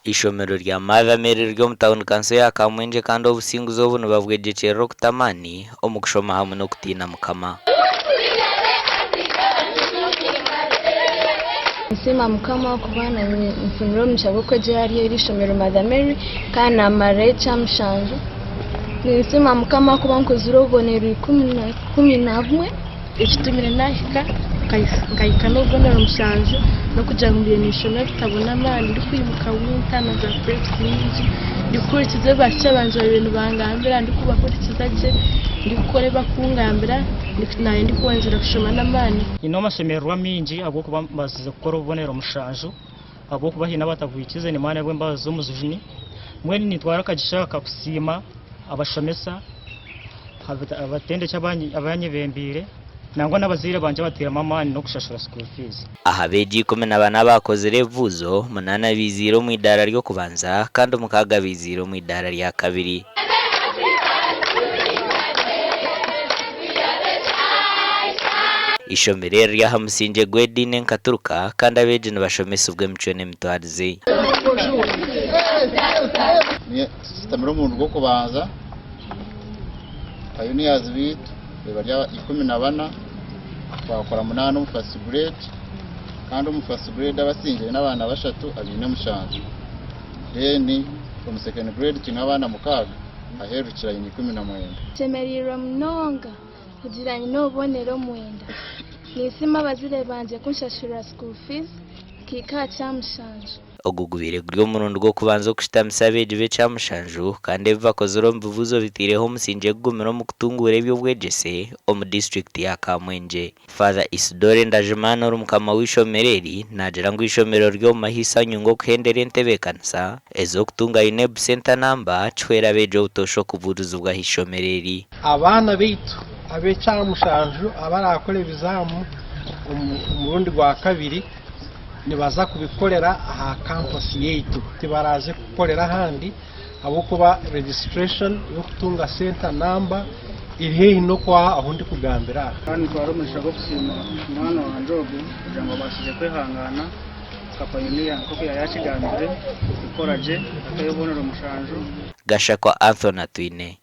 Eishomero rya Mother Mary riri omu tauni kanso ya Kamwengye kandi obusinguzi obu nibabwegyekyerera okuta amaani omu kushoma hamwe n'okutiina Mukama. Ninsiima Mukama kuba nanye nfunire omugisha gw'okwegyera ahari eri ishomero Mother Mary kandi naamarirayo ekyamushanju. Ninsiima Mukama kuba nkozire obubonero 11. Ekitumire naahika nkahika n'obubonero mushanju n'okugira ngu mbaire ninshoma ebitabo n'amaani ndikwimuka winter naza breaks nyingi ndikuhurikiza ebi ba teacher bangye baabaire nibangambira ndikubahurikiza gye ndikukora ebi bakungambira naanye ndikwongyera kushoma n'amaani. Nyine amashemererwa maingi ahabw'okuba mbaasize kukora obubonero mushanju ahabw'okuba haine abatabwikize nimanya ahabw'embabazi z'omujuni. Mbwenu nintwara akagisha aka kusiima abashomesa Abatendeki abanyebembeire nangwa n'abazaire bangye abateiremu amaani n'okushashura school fees. Aha beegi 14 abaakozire ebibuuzo, munaana baiziire omu idaara ry'okubanza kandi mukaaga baiziire omu idaara rya kabiri. Eishomero eri riri aha musingye gw'ediini enkaturuka kandi abeegi nibashomesibwa emicwe n'emitwarize. Tusitamire omurundi gw'okubanza. Pioneers baitu bari 14, twakora munaana omu first grade kandi omu first grade abasingire n'abaana bashatu abaine mushanju. Then omu second grade twine abaana mukaaga aheerukire aine 19. Nshemereirwe munonga kugira nyine obubonero mwenda. Ninsiima abazaire bangye kunshashurira school fees nkahika aha kyamushanju. Ogu gubaire guri omurundi gw'okubanza okushutamisa abeegi b'ekyamushanju kandi ebi bakozire omu bibuuzo bitaireho omusingye gugumire omu kutunguura eby'obwegyese omu disiturikiti ya Kamwengye. Father Isidore Ndajimana ori mukama w'eishomero eri naagira ngu eishomero riri omu mahaisa anyunga okuhendera entebeekanisa ez'okutunga UNEB Centre Number kihwera abeegi obutoosha okubuurizibwa aha ishomero eri. Abaana baitu ab'ekyamushanju abaraakore ebizaamu omu murundi gwa kabiri nibaza kubikorera aha kampasi yaitu tibaraaze kukorera ahandi ahabw'okuba registration y'okutunga centre number eri haihi n'okwaha ahu ndikugambira aha. Kandi nitwara omugisha gw'okusiima mwana wangye ogu kugira ngu abaasize kwehangaana nka payoniya nk'oku yaakigambire kukora gye akaha obubonero mushanju. Gashakwa Anthony Atwine.